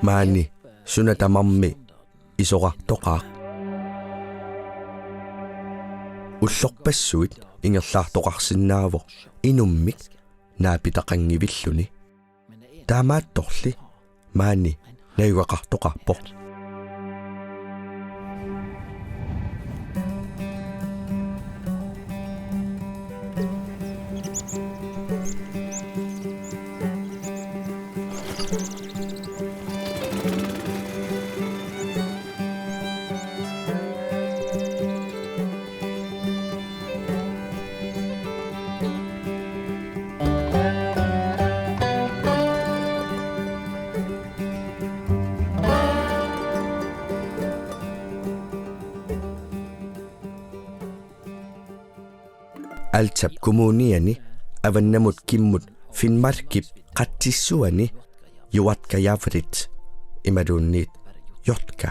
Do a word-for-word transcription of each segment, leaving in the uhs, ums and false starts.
Maani suna tamarmi isorartoqaaq. Ullorpassuit ingerlaartoqarsinnaavoq inummik naapitaqanngivilluni. Taamaattorli maani najugaqartoqarpoq. Alta Kommuniani avannamut kimmut Finnmarkip qatsissuani Juatkajavrit imaluunniit Jotka.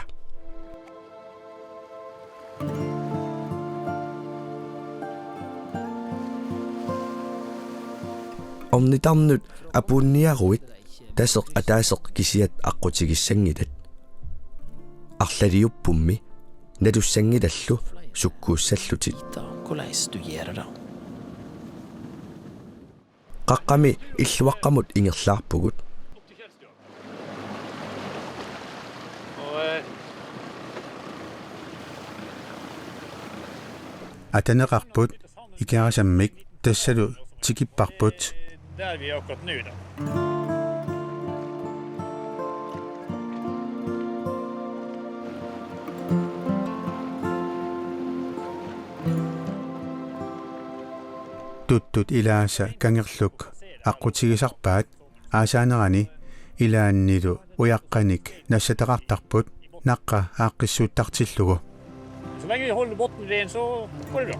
Ornitarnut apuunniaruit taseq ataaseq kisiat aqqutigissanngilat. Arlaliuppummi nalussanngilallu sukkuussallutit. Qaqqami illuaqqamut ingerlaarpugut. Ataneqarput ikerasammik tassalu tikipparput. Der vi er akkurat nå, da. Tuttut ilaasa kangerluk aqqutigisarpaat aasaanerani ilaannilu ujaqqanik nassataqartarput naqqa aaqqissuuttartillugu. Så længe vi holder bunden ren, så går det bra.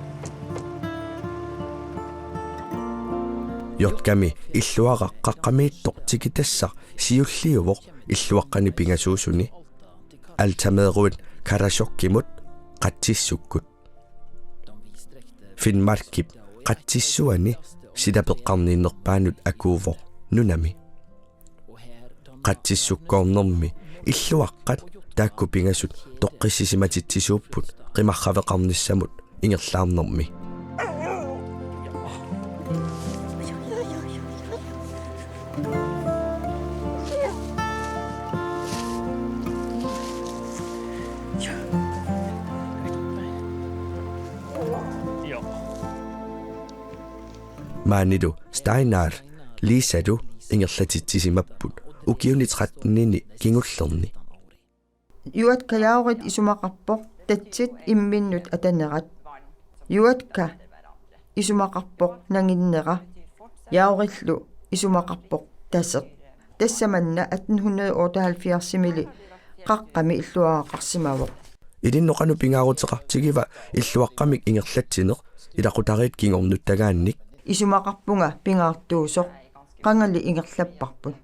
Jotkami illuaraq qaqqamiittoq tikitassaq siulliuvoq illuaqqani pingasuusuni. Altameeruit Karasjokkimut qatsissukkut. Finnmarkip qatsissuani silapeqqarniinnerpaanut akuuvoq nunami. Qatsissukkoornermi illuaqqat taakku pingasut toqqissisimatitsisuupput qimarraveqarnissamut ingerlaarnermi. Maanilu Steinar Liisalu ingerlatitsisimapput ukiuni trettenini kingullerni. Juatkajavrit isumaqarpoq tatsit imminnut atanerat. Juatka isumaqarpoq nanginnera. Javrillu isumaqarpoq taseq. Tassa manna atten hundrede otteoghalvfjerds-imili qaqqami illuaraqarsimavoq. Ilinnut qanoq pingaaruteqartigiva illuaqqamik ingerlatsineq ilaqutariit kingornuttagaannik? Isumaqarpunga pingaartuusoq, qangali ingerlapparput.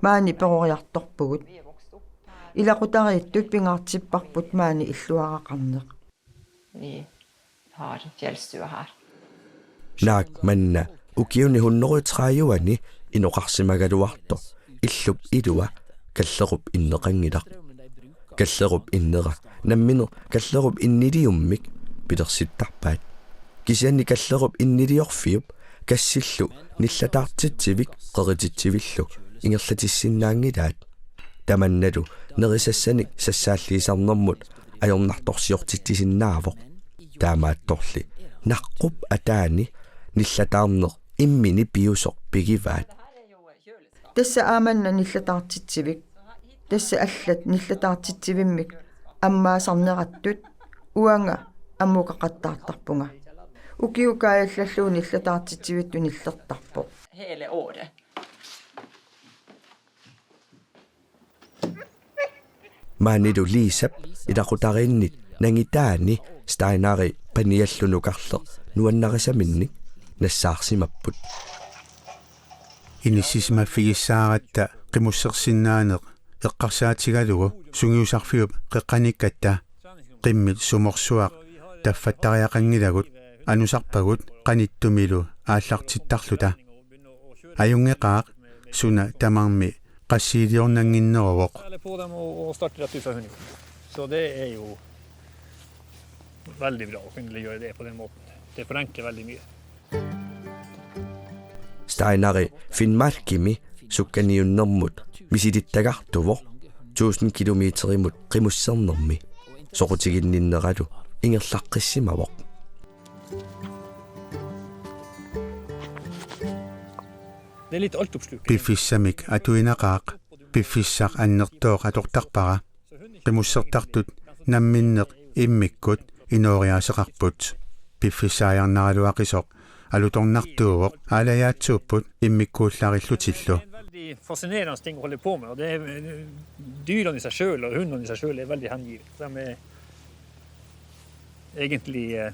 Maani peroriartorpugut. Ilaqutariittut pingaartipparput maani illuaraqarneq. Vi har fjellstue her. Naak manna ukiuni hundrede tredive-ani inoqarsimagaluartoq illup ilua kallerup inneqanngilaq. Kallerup innera nammineq kallerup inniliummik pilersittarpaat. Kisianni kallerup inniliorfiup kassillu nillataartitsivik qerititsivillu ingerlatissinnaanngilaat. Tamannalu nerisassanik sassaalliisarnermut ajornartorsiortitsisinnaavoq. Taamaattorli naqqup ataani nillataarneq immini piusoq pigivaat. Tassa aamanna nillataartitsivik. Tassa allat nillataartitsivimmik ammaasarnerattut uanga ammukaqattaartarpunga. Ukiukaajallallugu nillataartitsivittut nillertarpoq. Hele året. Maanilu Liisap ilaqutariinnit nangitaani Steinari paniallunukarleq nuannarisaminnik nassaarsimapput. Inissisimaffigissaratta qimussersinnaaneq eqqarsaatigalugu sungiusarfiup qeqqanikkatta qimmit sumorsuaq taffattariaqanngilagut anusarpagut qanittumilu aallartittarluta. Ajunngeqaaq suna tamarmi qassiiliornannginneruvoq. Eller på dem og, og starte rett ut fra hundinggården. Så det er jo veldig bra å kunne gjøre det på den måten. Det forenkler veldig mye. Steinari Finnmarkimi sukkaniunnermut misilittagartuvoq tusind kilometerimut qimussernermi. Soqutiginninneralu ingerlaqqissimavoq. Det er litt altoppslukende. Piffissamik atuinaqaaq, piffissaq annertooq atortarpara. Qimussertartut namminneq immikkut inooriaaseqarput. Piffissaajarnaraluaqisoq alutornartuuvoq, aalajaatsuupput immikkuullarillutillu. Det er en veldig fascinerende ting å holde på med, og det er, dyrene i seg selv og hundene i seg selv er veldig hengivet. De er egentlig eh,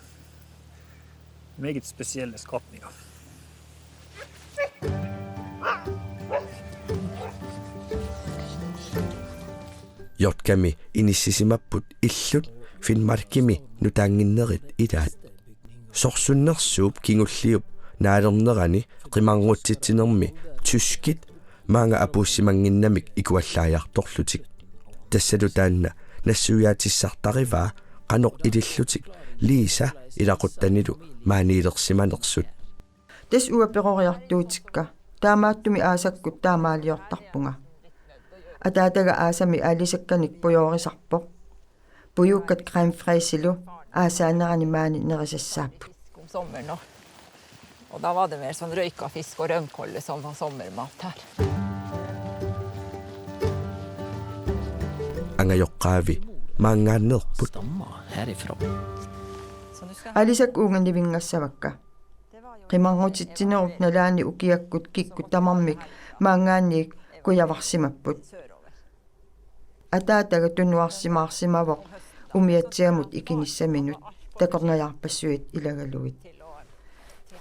meget spesielle skapninger. Jotkami inissisimapput illut Finnmarkimi nutaannginnerit ilaat. Sorsunnersuup kingulliup naalernerani qimarngutsitsinermi tyskit maanga apuussimannginnamik ikuallaajartorlutik. Tassalu taanna nassuiaatissartarivaa qanoq ilillutik Liisa ilaquttanilu maaniilersimanersut. Tassa uanga peroriartuutikka. Taamaattumik aasakkut taamaaliortarpunga. Ataataga aasami aalisakkanik pujoorisarpoq. Pujuukkat crème fraîchelu aasaanerani maani nerisassaapput. Om sommeren, og, og da var det mer sånn røyka fisk og rømkolle som var sommermat her. Angajoqqaavi maanngaanneerput. Stamma härifrån. Aalisakkat uunga nivinngassavakka. Qimarngutitsinerup nalaani ukiakkut kikkut tamarmik maanngaanniit kujavarsimapput. Ataataga tunuarsimaarsimavoq umiatsiamut ikinissaminut takornariarpassuit ilagalugit.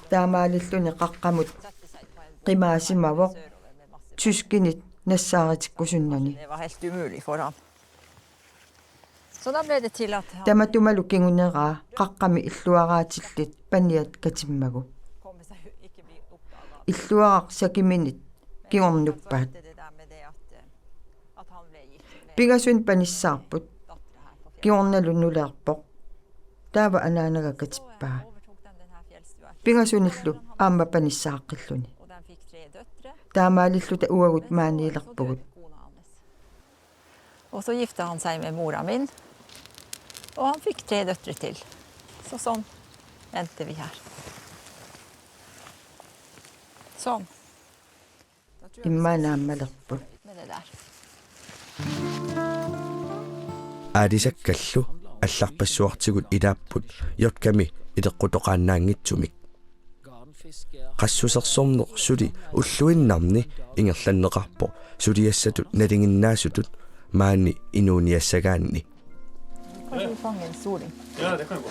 Taamaalilluni qaqqamut qimaasimavoq tyskinit nassaaritikkusunnani. Det var helt umulig for ham. Så da ble det til at han Tamatumalu kinguneraa qaqqami illuaraatillit paniat katimmagu. kom seg ikke bli oppdaget. Illuaraq sakiminit kingornuppaat. Det der med det at, eh, at han ble gift med Pingasunik panissaarput. datteren her på fjellet. Kingornalu nuleerpoq. Taava anaanaga katippaa. Overtok de den her fjellstua. Pingasunillu aamma panissaaqqilluni. Og de fikk tre døtre. Taamaalilluta uagut Men så, så maaniilerpugut. Døde kona hans. Og så gifta han seg med mora min. Og han fikk tre døtre til. Så sånn endte vi her. Sånn. Immaqa naammalerput. Med det der. Aalisakkallu allarpassuartigut ilaapput Jotkami ileqqutoqaannaanngitsumik. Qassusersorneq suli ulluinnarni ingerlanneqarpoq suliassatut nalinginnaasutut maani inuuniassagaanni. Kan du fange en soling?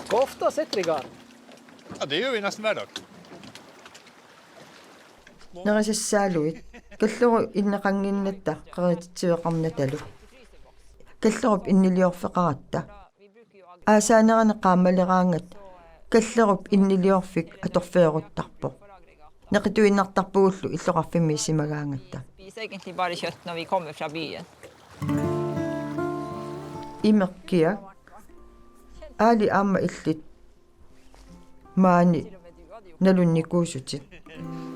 Hvor ofte sitter de garn? Ja, det gjør vi nesten hver dag. Nerisassaaluit kallerup inneqannginnatta qerititsiveqarnatalu. Kallerup inniliorfeqaratta. Aasaanerani qaammaleraangat kallerup inniliorfik atorfeeruttarpoq. Neqituinnartarpugullu illoqarfimmiissimagaangatta. Spiser egentlig bare kjøtt når vi kommer fra byen. Imerkia. Aali aamma illit. Maani nalunnikuusutit.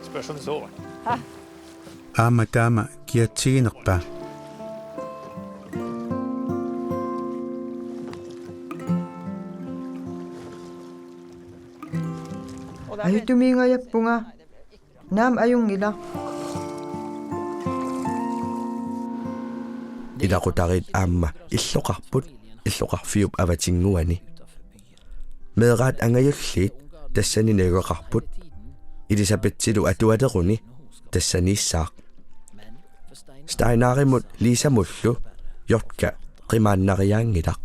Spørs om du sover. Aamma taama kiatsiginerpa? Ajutumiingajappunga. Naamik ajunngilaq. Ilaqutariit aamma illoqarput illoqarfiup avatinnguani. Meeraat angajulliit tassani najugaqarput. Elisabethilu atualeruni tassaniissaaq. Steinarimut Liisamullu Jotka qimaannariaanngilaq.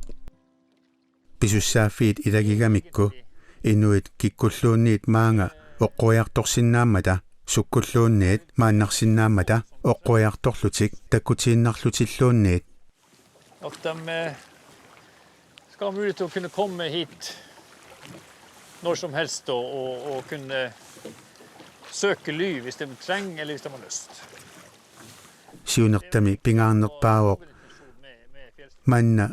Pisussaaffiit ilagigamikku inuit kikkulluunniit maanga oqqoriartorsinnaammata, sukkulluunniit maannarsinnaammata oqqoriartorlutik takkutiinnarlutilluunniit. At de eh, skal ha mulighet til å kunne komme hit når som helst og, og, og kunne søke ly hvis de trenger eller hvis de har lyst. Siunertami pingaarnerpaavoq manna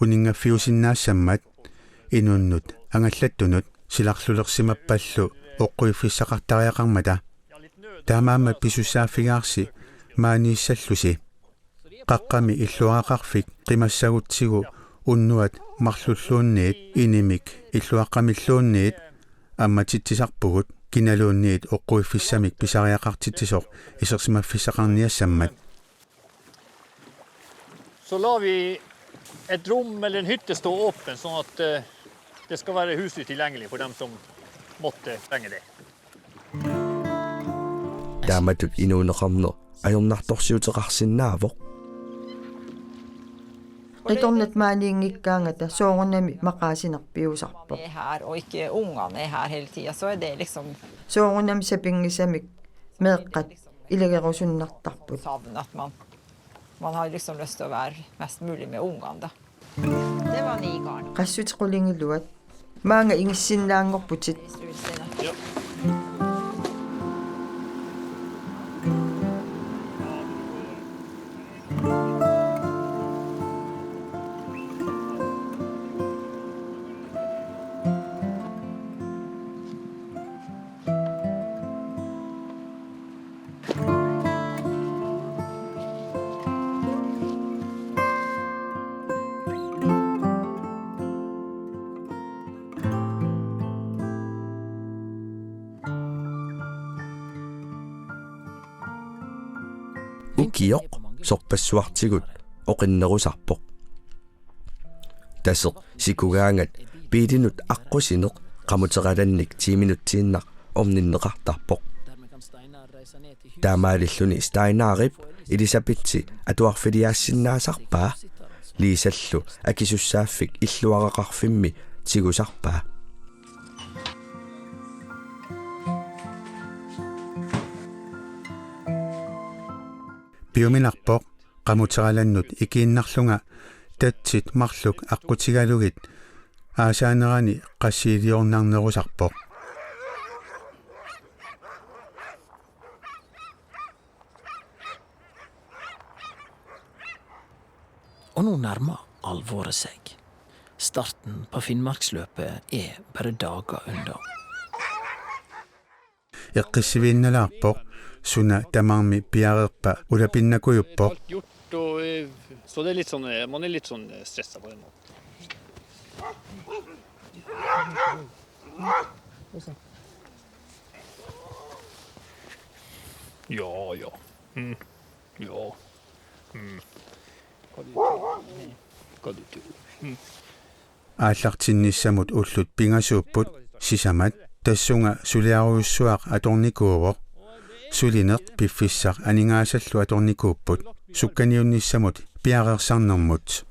uninngaffiusinnaassammat inunnut angallattunut silarlulersimappallu oqquiffissaqartariaqarmata. Taamaammat pisussaaffigaarsi maaniissallusi. Qaqqami illuaraqarfik qimassagutsigu unnuat marlulluunniit inimik illuaqqamilluunniit ammatitsisarpugut kinaluunniit oqquiffissamik pisariaqartitsisoq isersimaffissaqarniassammat. Så la vi et rom eller en hytte stå åpen, sånn at eh, det skal være husly tilgjengelig for dem som måtte trenge det. Taamatut inuuneqarneq ajornartorsiuteqarsinnaavoq. Qitornat maaniinngikkaangata soorunami maqaasinerpiusarpoq. Er her, og ikke ungene er her hele tida, så er det liksom Soorunami sapinngisamik meeqqat ilagerusunnartarput. Savn at man, man har liksom lyst til å være mest mulig med ungene, da. Det var ni garn. Qassutiqqulingiluat maanga ingissinnaanngorputit. Ukioq sorpassuartigut oqinnerusarpoq. Taseq sikugaangat biilinut aqqusineq qamuteqalannik ti minutsiinnaq orninneqartarpoq. Taamaalilluni Steinarip Elisabethsi atuarfiliaassinnaasarpaa Liisallu akisussaaffik illuaraqarfimmi tigusarpaa. Piuminarpoq qamuteqalannut ikiinnarlunga tatsit marluk aqqutigalugit aasaanerani qassiiliornarnerusarpoq. Og nå nærmer alvoret seg. Starten på Finnmarksløpet er bare dager unna. Eqqissiviinnalaarpoq suna tamarmi piareerpa ulapinnakujuppoq. Alt gjort, og, eh, så det er litt sånn, eh, man er litt sånn eh, stressa på den måten. Ja, ja. Mm. Ja. Mm. Hva du tror. Hva du tror. Mm. Aallartinnissamut ullut pingasuupput sisamat tassunga suliarujussuaq atornikuuvoq. Sulineq piffissaq aningaasallu atornikuupput sukkaniunnissamut piareersarnermut.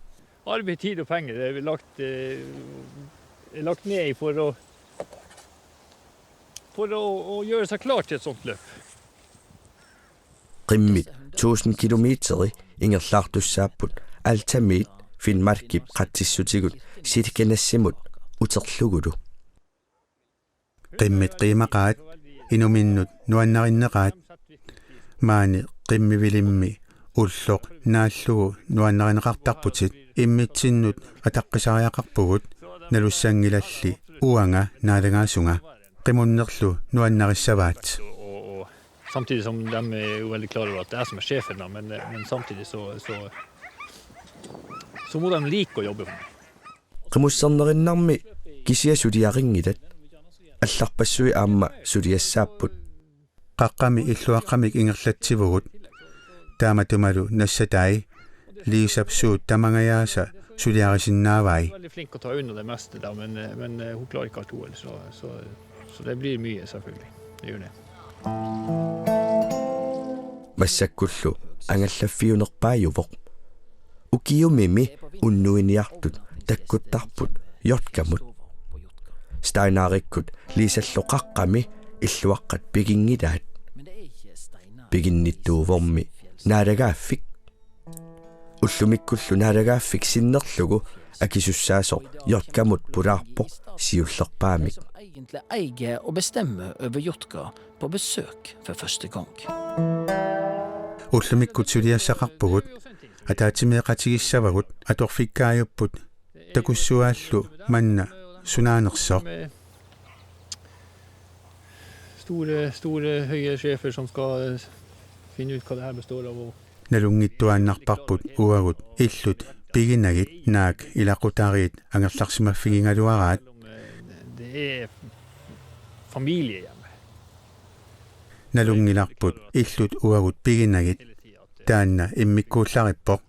Arbeid, tid og penger, det er lagt, eh, er lagt ned i for å for å, å gjøre seg klar til et sånt løp. Qimmit tusind kilometeri ingerlaartussaapput Altamiit Finnmarkip qatsissutigut Sirkenassimut uterlugulu. Qimmit qiimaqaat, inuminnut nuannarinneqaat. Maani qimmivilimmi ulloq naallugu nuannarineqartarputit, immitsinnut ataqqisariaqarpugut, nalussanngilalli uanga naalagaasunga. Qimunnerlu nuannarissavaat. Og, og, og samtidig som de er jo veldig klar over at det er jeg som er sjefen, da, men, men samtidig så, så, så må de like å jobbe for meg. Qimussernerinnarmi kisiat suliarinngilat. Allarpassuit aamma suliassaapput. Qaqqami illuaqqamik ingerlatsivugut. Taamatumalu nassatai Liisap suut tamangajaasa suliarisinnaavai. Veldig flink å ta unna det meste, da, men, men eh, hun klarer ikke alt, hun heller. Så, så, så det blir mye, selvfølgelig. Det gjør det. Massakkullu angallaffiunerpaajuvoq. Ukiumimi unnuiniartut takkuttarput Jotkamut. Steinarikkut Liisallu Qaqqami illuaqqat piginngilaat. Piginnittuuvormi naalagaaffik. Ullumikkullu naalagaaffik sinnerlugu akisussaasoq Jotkamut pulaarpoq siullerpaamik. Som egentlig eier og bestemmer over Jotka på besøk for første gang. Ullumikkut suliassaqarpugut, ataatsimeeqatigissavagut, atorfikkaajupput takussuaallu manna sunaanersoq. Store, store, høye sjefer som skal, eh, finne ut hva det her består av. Og nalunngittuaannarparput uagut illut piginagit naak ilaqutariit angerlarsimaffigigaluaraat. Det er familie hjemme. Nalunngilarput illut uagut piginagit, taanna immikkuullarippoq,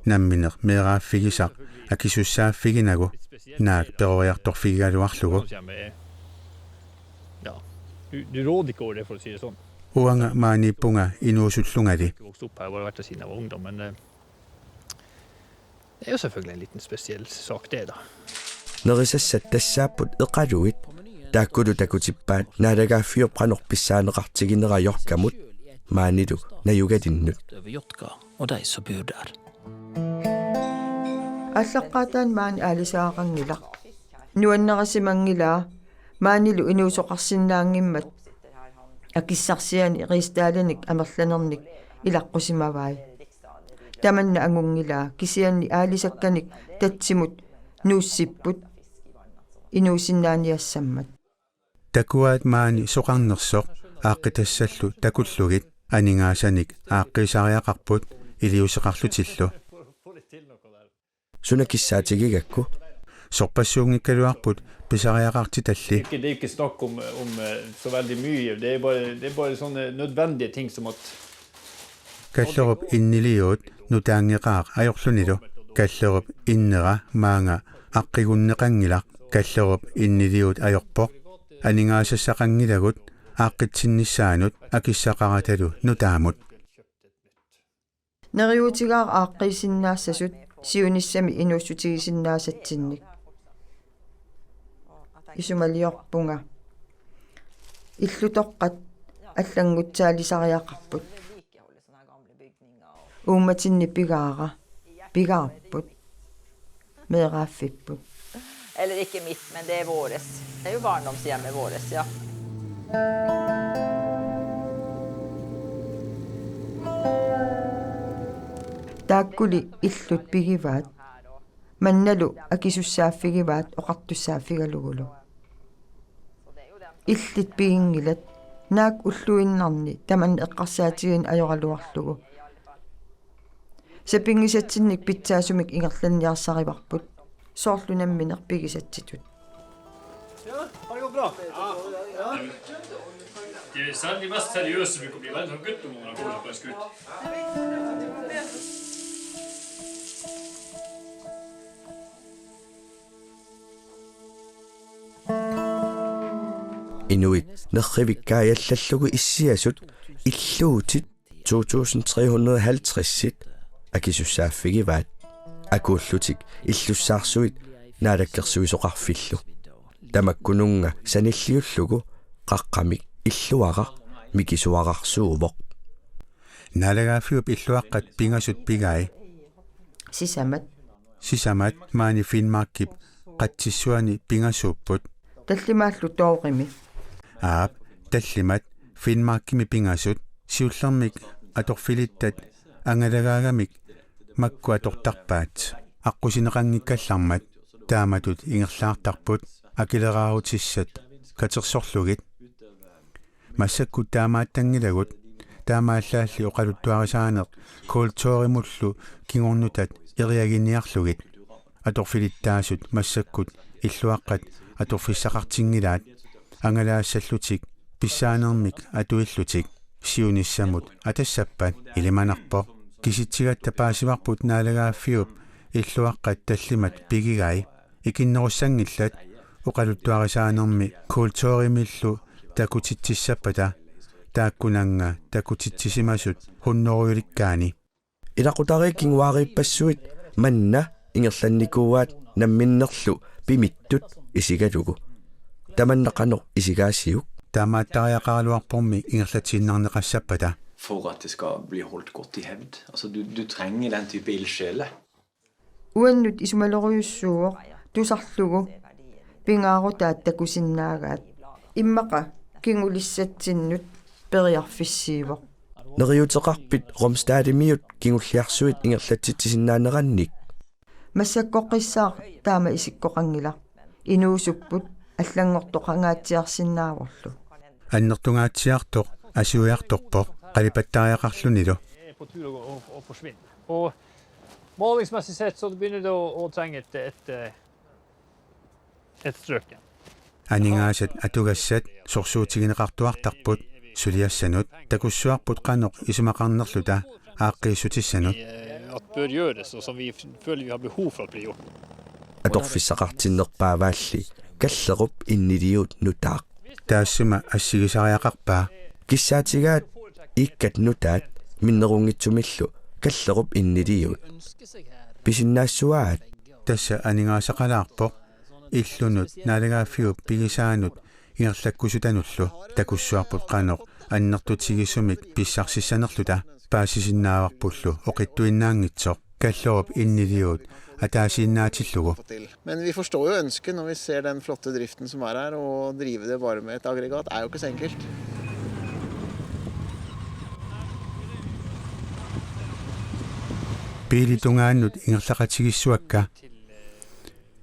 nammineq meeraaffigisaq akisussaaffiginagu naak peroriartorfigigaluarlugu. Ja, du, du råder ikke over det, for å si det sånn. Uanga maaniippunga inuusullungali. Ikke vokst opp her, bare vært ved siden av ungdom, men, eh, det er jo selvfølgelig en liten spesiell sak, det, da. Nerisassat tassaapput eqaluit, taakkulu takutippaat naalagaaffiup qanoq pissaaneqartiginera Jorkamut maanilu najugalinnut. Over Jotka og de som bor der. Aallaqqaataani maani aalisagaqanngilaq. Nuannarisimanngilaa maanilu inuusoqarsinnaanngimmat akissarsiani rigsdalenik amerlanernik ilaqqusimavai. Tamanna angunngilaa, kisianni aalisakkanik tatsimut nuussipput inuusinnaaniassammat. Takuaat maani soqarnersoq aaqqitassallu takullugit aningaasanik aaqqiisariaqarput iliuuseqarlutillu. Suna kissaatigigakku? Sorpassuunngikkaluarput pisariaqartitalli. Det er ikke, det er ikke snakk om, om, eh, så veldig mye. Det er bare, det er bare sånne nødvendige ting som at Kallerup inniliuut nutaanngeqaaq ajorlunilu. Kallerup innera maanga aqqigunneqanngilaq. Kallerup inniliuut ajorpoq. Aningaasassaqanngilagut aaqqitsinnissaanut akissaqaratalu nutaamut. Neriuutigaara aaqqiisinnaassasut siunissami inuussutigisinnaassatsinnik. Isumaliorpunga. Illutoqqat allanngutsaalisariaqarput. Uummatinni pigaara. Pigaarput. Meeraaffipput. Eller ikke mitt, men det er våres. Det er jo barndomshjemmet våres, ja. Taakkuli illut pigivaat. Mannalu akisussaaffigivaat oqartussaaffigalugulu. Illit piginngilat, naak ulluinnarni tamanna eqqarsaatigineq ajoraluarlugu. Sapinngisatsinnik pitsaasumik ingerlanniarsarivarput, soorlu nammineq pigisatsitut. Ja, har det gått bra? Ja. Det er særlig mest seriøse vi kommer i verden, han gutten, når han kommer på en skutt. Inuit nerrivikkaajallallugu issiasut illuutit to tusind tre hundrede og halvtreds akisussaaffigivaat. Akuullutik illussaarsuit naalakkersuisoqarfillu. Tamakkununnga sanilliullugu qaqqamik illuaraq mikisuararsuuvoq. Naalagaaffiup illuaqqat pingasut pigai. Sisamat. Sisamat maani Finnmarkip qatsissuani pingasuupput. Tallimaallu Toorimi. Aap, tallimat Finnmarkimi pingasut siullermik atorfilittat angalagaagamik makku atortarpaat. Aqqusineqanngikkallarmat taamatut ingerlaartarput akileraarutissat katersorlugit. Massakkut taamaattanngilagut, taamaallaalli oqaluttuarisaaneq Kuultoorimullu kingornutat eriaginiarlugit. Atorfilittaasut massakkut illuaqqat atorfissaqartinngilaat, angalaassallutik pissaanermik atuillutik siunissamut atassappat ilimanarpoq. Kisitsigatta paasivarput naalagaaffiup illuaqqat tallimat pigigai. Ikinnerussanngillat oqaluttuarisaanermi Kuultoorimillu takutitsissappata, taakkunannga takutitsisimasut hunnorujulikkaani. Ilaqutariit kinguaariippassuit manna ingerlannikuuaat namminnerlu pimittut isigalugu. Tamanna qanoq isigaasiuk? Taamaattariaqaraluarpormi ingerlatiinnarneqassappata. For at det skal bli holdt godt i hevd. Altså, du, du trenger den type ildsjeler. Uannut isumalerujussuuvoq tusarlugu pingaarutaat takusinnaagaat. Immaqa kingulissatsinnut periarfissiivoq. Neriuuteqarpit Romstadimiut kingulliarsuit ingerlatsitsisinnaanerannik? Massakkoqqissaaq taama isikkoqanngilaq. Inuusupput allanngortoqangaatsiarsinnaavorlu. Annertungaatsiartoq asuiartorpoq qalipattariaqarlunilu. På tur å, å, å forsvinne. Og målingsmessig sett så begynner det å, å trenge et, et, eh, et strøk igjen. Aningaasat atugassat sorsuutigineqartuartarput suliassanut. Takussuarput qanoq isumaqarnerluta aaqqiissutissanut. Eh, at bør gjøres, og som vi f-, føler vi har behov for at blir gjort. Atorfissaqartinnerpaavaalli Kallerup Inniliut nutaaq. Taassuma assigisariaqarpaa. Kissaatigaat iikkat nutaat minnerunngitsumillu Kallerup Inniliut. Pisinnaassuaat. Tassa aningaasaqalaarpoq illunut naalagaaffiup pigisaanut ingerlakkusutanullu. Takussuarput qanoq annertutigisumik pissarsissanerluta paasisinnaavarpullu oqittuinnaanngitsoq Kallerup Inniliut ataasiinnaatillugu. Men vi forstår jo ønsket når vi ser den flotte driften som er her, og drive det bare med et aggregat er jo ikke så enkelt. Biilit tungaannut ingerlaqatigiissuakka.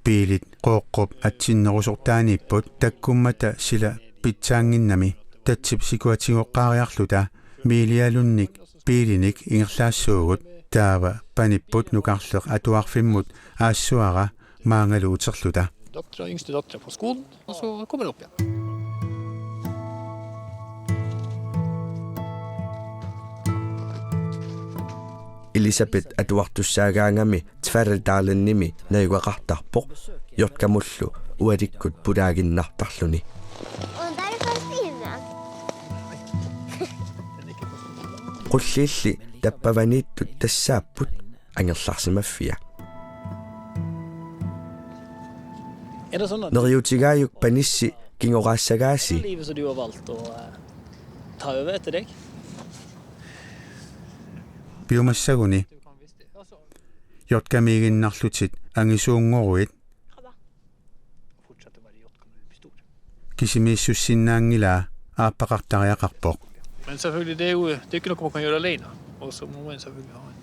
Biilit Qooqqup atsinnerusortaaniipput takkummata sila pitsaannginnami. Tatsip sikuatigoqqaariarluta Miilialunnik biilinik ingerlaassuugut. Taava panipput nukarleq atuarfimmut aassuara maangalu uterluta. Dattera, yngste dattera på skolen, og så kommer det opp igjen. Elisabeth atuartussaagaangami Tverrdallenimi najugaqartarpoq Jotkamullu ualikkut pulaaginnartarluni. Og der er fast inne. Qulliilli tappavaniittut tassaapput angerlarsimaffia. Er det sånn at Neriuutigaajuk panissi kingoraassagaasi? Livet som du har valgt å, eh, ta over etter deg? Piumassaguni. Jotkamiiginnarlutit angisuunngoruit. Kisimiissussinnaanngilaa aappaqartariaqarpoq. Men selvfølgelig, det er jo, det er ikke noe man kan gjøre alene. Og så må man selvfølgelig ha en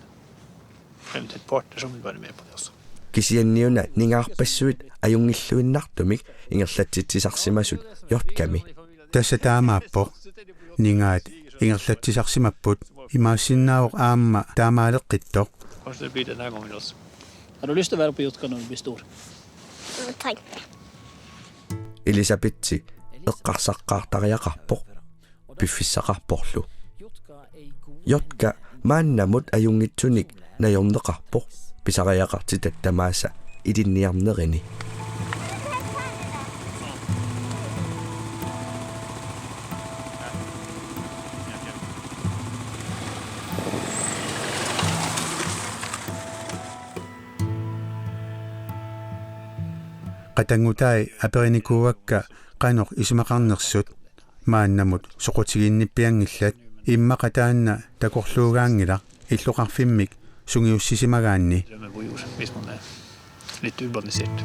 eventuelt partner som vil være med på det også. Kisianniuna ningaarpassuit ajunngilluinnartumik ingerlatsitsisarsimasut Jotkami. Tassa taamaappoq. Ningaat ingerlatsisarsimapput, imaassinnaavoq aamma taamaaleqqittoq. Kanskje det blir denne gangen også. Har du lyst til å være på Jotka når du blir stor? Tenk. Elisabeth eqqarsaqqaartariaqarpoq piffissaqarporlu. Jotka maannamut ajunngitsunik najorneqarpoq pisariaqartitat tamaasa ilinniarnerini. Qatanngutai aperinikuuakka qanoq isumaqarnersut. Maannamut soqutiginnippianngillat, immaqa taanna takorluugaanngilaq illoqarfimmik sungiussisimagaanni. Drømmer på jord, hvis man er litt urbanisert.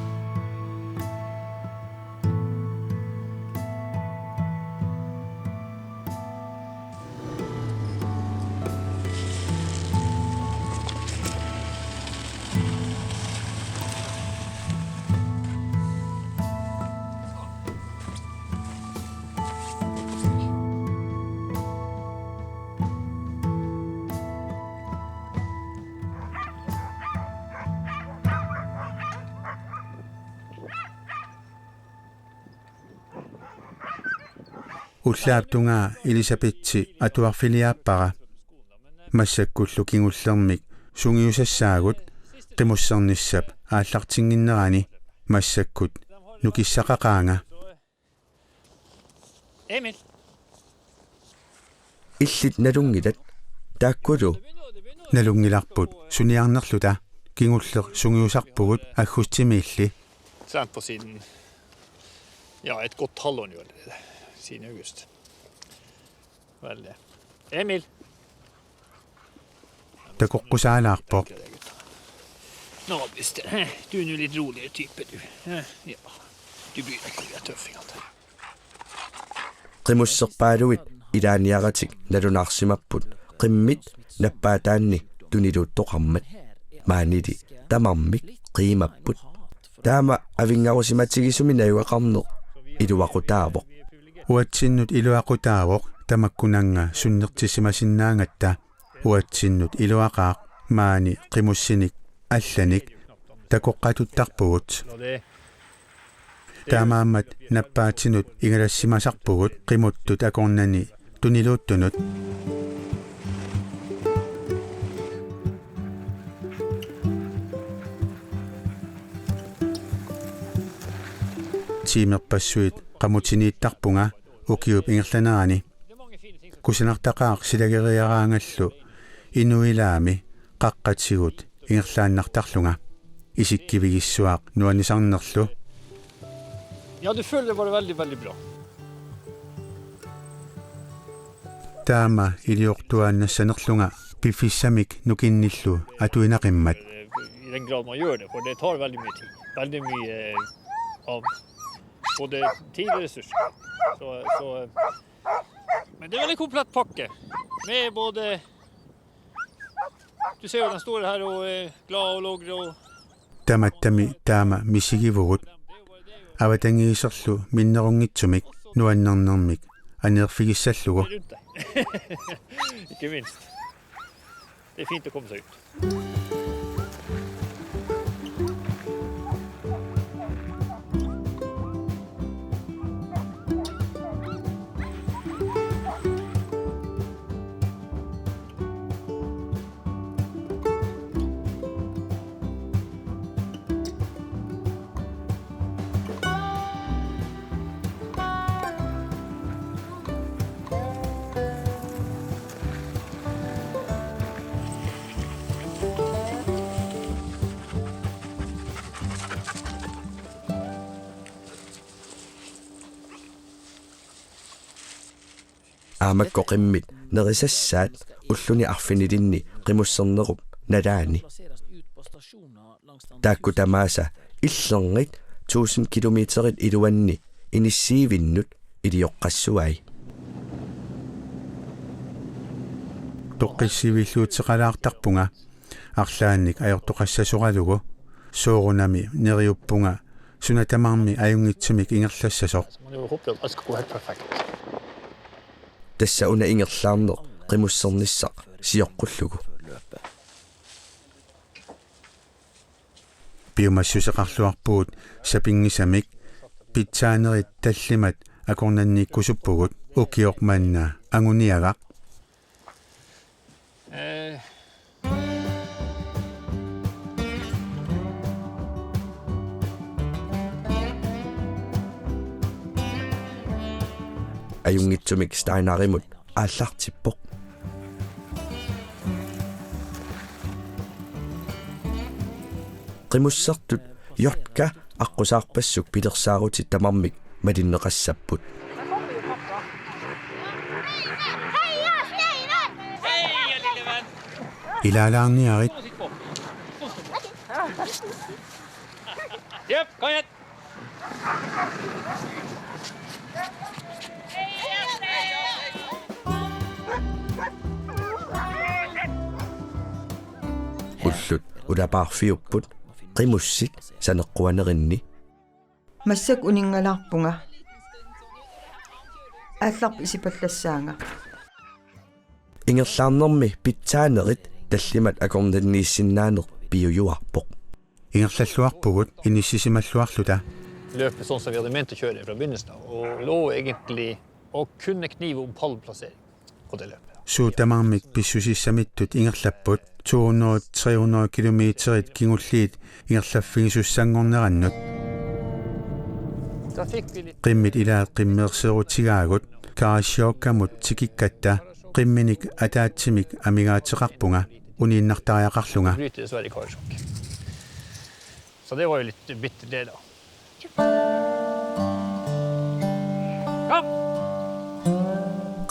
Ullaap tungaa Elisabeth atuarfiliaappara. Massakkullu kingullermik sungiusassaagut qimussernissap aallartinnginnerani. Massakkut nukissaqaqaanga. Emil. Illit nalunngilat taakkulu? Nalunngilarput suniarnerluta, kingulleq sungiusarpugut aggustimiilli. Trent på siden, ja, et godt halvår nu allerede, siden august. Veldig. Emil. Takoqqusaalaarpoq. Nå, visst, du er nu litt roligere type, du. Ja, du blir nok litt tøffing av det. Qimusserpaaluit ilaaniaratik nalunaarsimapput qimmit nappaataanni tuniluuttoqarmat. Maanili tamarmik qiimapput. Taama avinngarusimatigisumi najugaqarneq iluaqutaavoq. Uatsinnut iluaqutaavoq tamakkunannga sunnertissimasinnaagatta. Uatsinnut iluaqaaq maani qimussinik allanik takoqqatuttarpugut. Taamaammat nappaatinut ingalassimasarpugut qimuttut akornanni tuniluuttunut. Tiimerpassuit qamutiniittarpunga ukiup ingerlanerani. Kusanartaqaaq silageriaraangallu inuilaami qaqqatigut ingerlaannartarlunga. Isikkivigissuaq nuannisarnerlu. Ja, du føler det var veldig, veldig bra. Taama iliortuaannassanerlunga piffissamik nukinnillu atuinaqimmat. I den grad man gör det, for det tar veldig mye tid. Veldig mye av både tid og ressurser. Så, så, men det er en veldig komplett pakke. Med både, du ser jo den står her og er glad og logrer og Tamattami taama misigivugut. Avatangiiserlu minnerunngitsumik nuannernermik aneerfigissallugu. Rundt deg. Ikke minst. Det er fint å komme seg ut. Aamakkoqimmit nerisassaat ulluni arfinilinni qimussernerup nalaani. Taakku tamaasa illernit tusind kilometerit iluanni inissiivinnut ilioqqassuai. Toqqissiviilluuteqalaartarpunga arlaannik ajortoqassasoralugu, soorunami neriuppunga suna tamarmi ajunngitsumik ingerlassasoq. Man håper jo at alt skal gå helt perfekt. Tassa una ingerlaarneq qimussernissaq sioqqullugu. Piumassuseqarluarpugut sapinngisamik, pitsaanerit tallimat akornanniikkusuppugut, ukioq manna anguniagaq. Eh. Ajunngitsumik Steinerimut aallartippoq. Qimussertut Jotka aqqusaarpassuk pilersaarutit tamarmik malinneqassapput. Ilaalaarniarit. Jep, kom igjen. Ullut ulapaarfiupput qimussit saneqquanerinni. Massakkut uninngalaarpunga. Aallarp isipallassaanga. Ingerlaarnermi pitsaanerit tallimat akornanniissinnaaneq piujuarpoq. Ingerlalluarpugut inissisimalluarluta. Løpe sånn som vi hadde ment å kjøre fra begynnelsen av, og lå egentlig å kunne knive om pallplassering på det løpet. Suut tamarmik pissusissamittut ingerlapput, to hundrede, tre hundrede kilometerit kingulliit ingerlaffigisussanngornerannut. Qimmit ilaat qimmeerseerutigaagut, Karasjokkamut tikikkatta qimminik ataatsimik amigaateqarpunga uniinnartariaqarlunga. Bryter dessverre Karasjok. Så det var jo litt bittert, det, da. Kom!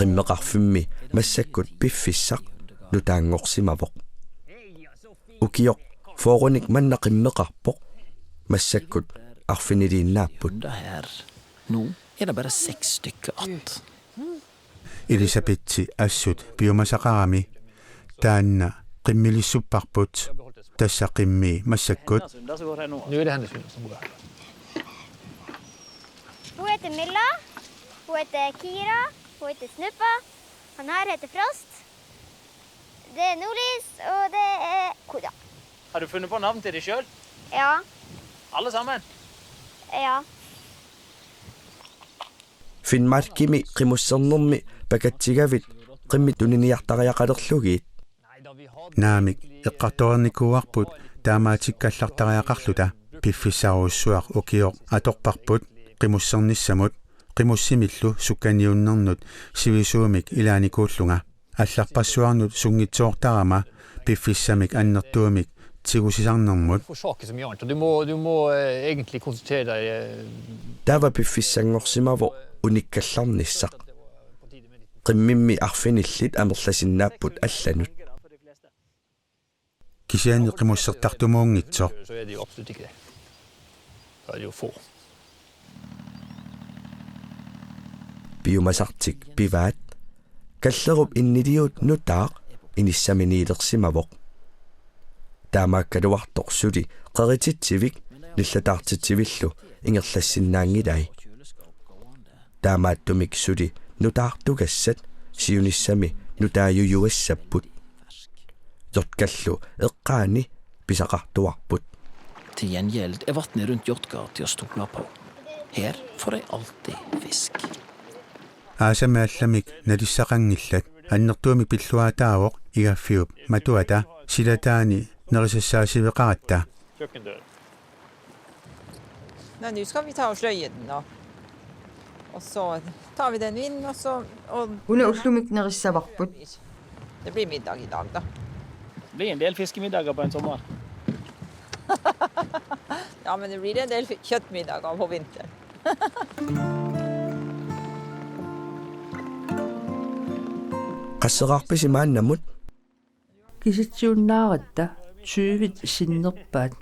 Qimmeqarfimmi massakkut piffissaq nutaanngorsimavoq. Ukioq fyrrenik manna qimmeqarpoq, massakkut arfiniliinnaapput. Undrer her. Nu er der bare seks stykker att. Elisabeth assut piumasaqarami Taanna qimmilissupparput, tassa qimmii massakkut. Nu er det hennes hund som går her. Hun heter Milla. Hun heter Kira. Hun heter Snuppa. Han her heter Frost. Det er Nordlys, og det er Koda. Har du funnet på navn til deg sjøl? Ja. Alle sammen? Ja. Finnmarkimi qimussernermi pakatsigavit qimmit tuniniartariaqalerlugit. Naamik, eqqartoreernikuuarput taamaatsikkallartariaqarluta. Piffissarujussuaq ukioq atorparput qimussernissamut, qimussimillu sukkaniunnernut sivisuumik ilaanikuullunga. Allarpassuarnut sunngitsoortarama piffissamik annertuumik tigusisarnermut. Forårsaker så mye annet, og du må, du må eh, egentlig konsentrere deg eh, Taava piffissanngorsimavoq unikkallarnissaq. Qimmimmi arfinillit amerlasinnaapput allanut. Kisianni qimussertartumuunngitsoq. Så er det jo absolutt ikke det. Da er det jo få. Piumasartik pivaat. Kallerup inniliut nutaaq inissaminiilersimavoq. Taamaakkaluartoq suli qerititsivik nillataartitsivillu ingerlassinnaanngilai. Taamaattumik suli nutaartugassat siunissami nutaajujuassapput. Jotkallu eqqaani pisaqartuarput. Til gjengjeld er vannet rundt Jotka til å stole på. Her får jeg alltid fisk. Aasami allamik nalissaqanngillat, annertuumik pilluaataavoq igaffiup matuata silataani nerisassaasiveqaratta. Kjøkkendør. Men nå skal vi ta og sløye den, da. Og så tar vi den inn, og så og Una ullumik nerissavarput. Det blir middag i dag, da. Det blir en del fiskemiddager på en sommer. Ja, men det blir en del fi- kjøttmiddager på vinteren. Qasseqarpisi maannamut? Kisitsiunnaaratta tyvit sinnerpaat.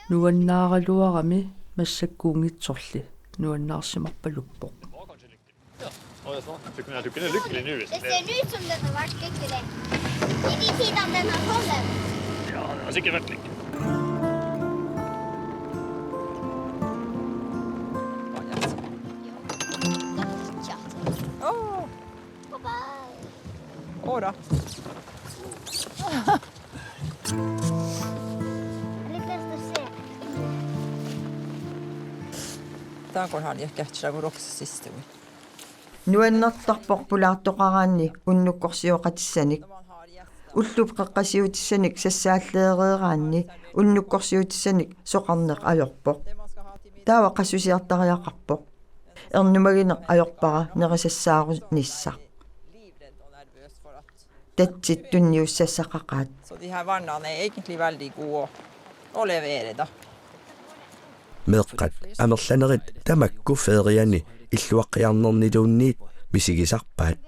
Nuannaaraluarami massakkuunngitsorli nuannaarsimarpaluppoq. Å, det er sånn. Du kunne, du kunne lykkelig nå hvis Det ser ut som den har vært lykkelig. I de tidene den har kommet. Ja, det har sikkert vært lykkelig. Tja. Åh, Bye-bye. Åh da. Litt lyst til å se. Der går han i et kjøttslag og rokser siste ord. Nuannertarpoq pulaartoqaraanni unnukkorsioqatissanik. Ullup qeqqasiutissanik sassaalleereeraanni unnukkorsiutissanik soqarneq ajorpoq. Taava qassusiartariaqarpoq. Ernumagineq ajorpara nerisassaarunissaq. Tatsit tunniussassaqaqaat. Så de her vannene er egentlig veldig gode å, å levere, da. Meeqqat amerlanerit tamakku feriani illuaqqiarnerniluunniit misigisarpaat.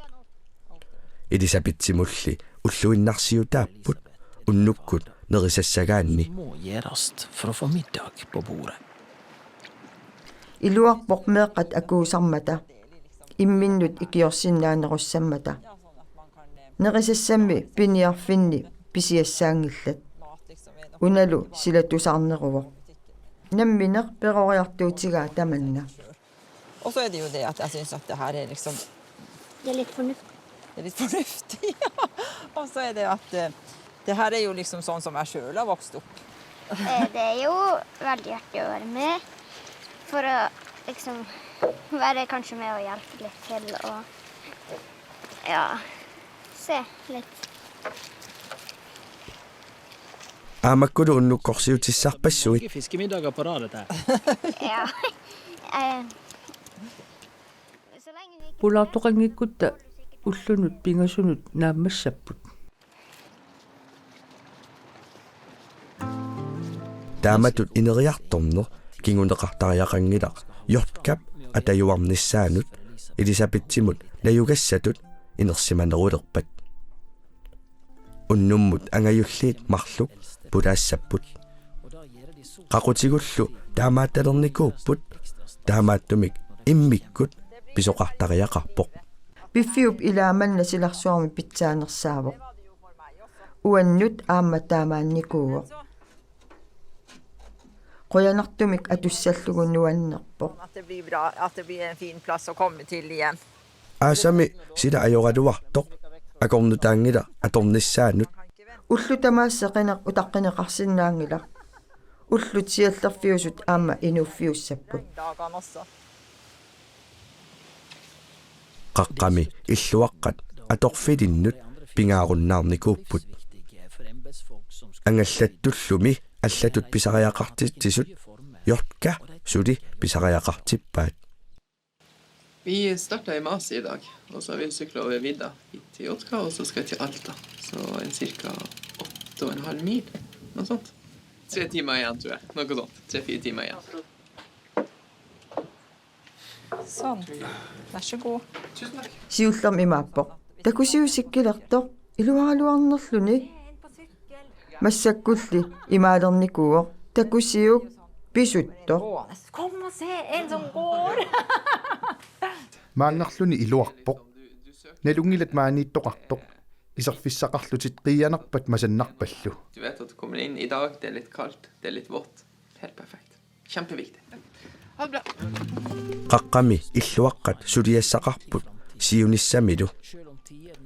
Elisabethimulli ulluinnarsiutaapput unnukkut nerisassagaanni. Må gjøres for å få middag på bordet. Iluarpoq meeqqat akuusarmata. Imminnut ikiorsinnaanerussammata. Nerisassammi piniarfinni pisiassaanngillat. Unalu sila tusarneruvoq. Nammineq peroriartuutigaa tamanna. Og så er det jo det at jeg syns at det her er liksom Det er litt fornuftig. Det er litt fornuftig. Ja. Og så er det at eh, det her er jo liksom sånn som jeg sjøl har vokst opp. Eh, Det er jo veldig artig å være med. For å liksom være kanskje med og hjelpe litt til og ja, se litt. Aamma unnukkorsiutissat passuit. Fiskemiddager på rad, dette her. Ja. Eh, så lenge vi ikke Pulaartoqanngikkutta ullunut pingasunut naammassapput. Taamatut ineriartorneq kinguneqartariaqanngilaq Jotkap atajuarnissaanut Elisabethimut najugassatut inersimanerulerpat. Unnummut angajulliit marluk pulaassapput. Qaqutigullu taamaatalernikuupput, taamaattumik immikkut pisoqartariaqarpoq. Piffiup ilaa manna silarsuarmi pitsaanersaavoq. Uannut aamma taamaannikuuvoq. Qujanartumik atussallugu nuannerpoq. At det blir bra, at det blir en fin plass å komme til igjen. Aasami sila ajoraluartoq akornutaanngilaq atornissaanut. Ullut tamaasa qineq utaqqineqarsinnaanngilaq. Ullut siallerfiusut aamma inuuffiussapput. Dagene også. Qaqqami illuaqqat atorfilinnut pingaarunnaarnikuupput. Angallattullumi allatut pisariaqartitsisut Jotka suli pisariaqartippaat. Vi starta i Masi i dag, og så har vi sykla over vidda hit til Jotka, og så skal vi til Alta. Så en cirka åtte og en halv mil, noe sånt. Tre timer igjen, tror jeg. Noe sånt. Tre-fire timer igjen. Sånn. Vær så god. Tusen takk. Siullermik imaappoq: Takusiuk sikkilertoq, iluaraluarnerluni. Massakkulli imaalernikuuvoq: Takusiuk, pisuttoq. Kom og se en som går! Maanngarluni iluarpoq. Nalunngilat maaniittoqartoq. Iserfissaqarlutit qiianarpat masannarpallu. Du vet at du kommer inn i dag, det er litt kaldt, det er litt vått. Helt perfekt. Kjempeviktig. Ha det bra. Qaqqami illuaqqat suliassaqarput siunissamilu.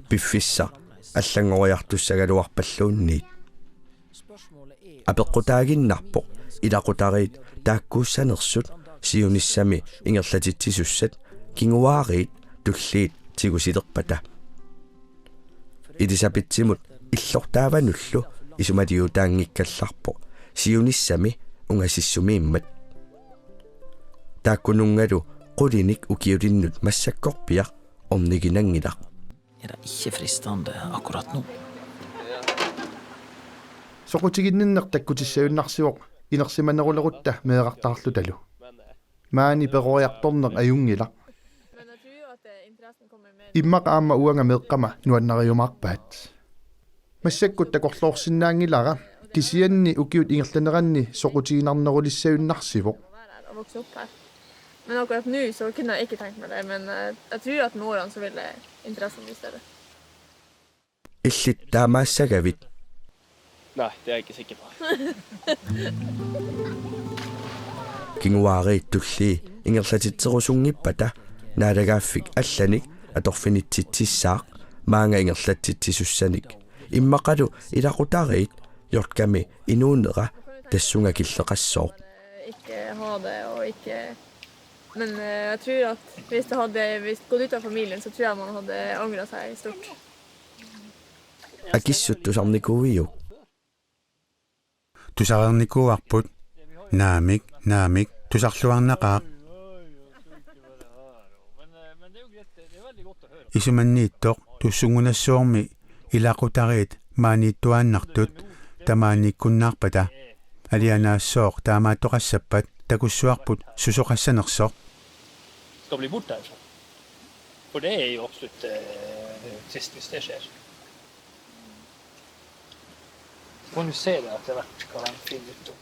Piffissaq allanngoriartussagaluarpalluunniit. Apeqqutaaginnarpoq ilaqutariit taakkuussanersut siunissami ingerlatitsisussat kinguaariit tulliit tigusilerpata. Elisabethimut illortaavanullu isumaliutaanngikkallarpoq siunissami ungasissumiimmat. Taakkununngalu qulinik ukiulinnut massakkorpiaq orniginanngilaq. Er det ikke fristende akkurat nå? Soqutiginninneq takkutissajunnarsivoq inersimanerulerutta meerartaarlutalu. Maani peroriartorneq ajunngilaq. Immaqa aamma uanga meeqqama nuannariumaarpaat. Massakkut takorloorsinnaanngilara, kisianni ukiut ingerlaneranni soqutiginarnerulissajunnarsivoq. Å vokse opp her. Men akkurat nå så kunne jeg ikke tenkt meg det, men eh, jeg tror at med årene så vil interessen bli større. Illit taamaassagavit? Nej, det er jeg ikke sikker på. Kinguaariit tullii ingerlatitserusunngippata naalagaaffik allanik atorfinitsitsissaaq maanga ingerlatitsisussanik. Immaqalu ilaqutariit Jotkami inuunera tassunga killeqassooq. Ikke ha det og ikke Men eh, jeg tror at hvis det hadde hvis gått ut av familien, så tror jeg man hadde angra seg stort. Akissut tusarnikuuiuk? Tusarnikuuarput. Naamik, naamik, tusarluarnaqaaq. Isumanniittoq tussunngunassuarmi ilaqutariit maaniittuaannartut tamaaniikkunnaarpata alianaassooq taamaattoqassappat takussuarput susoqassanersoq. Skal bli borte herfra. For det er jo absolutt eh, trist hvis det skjer. Så får vi se det etter hvert hva de finner ut om.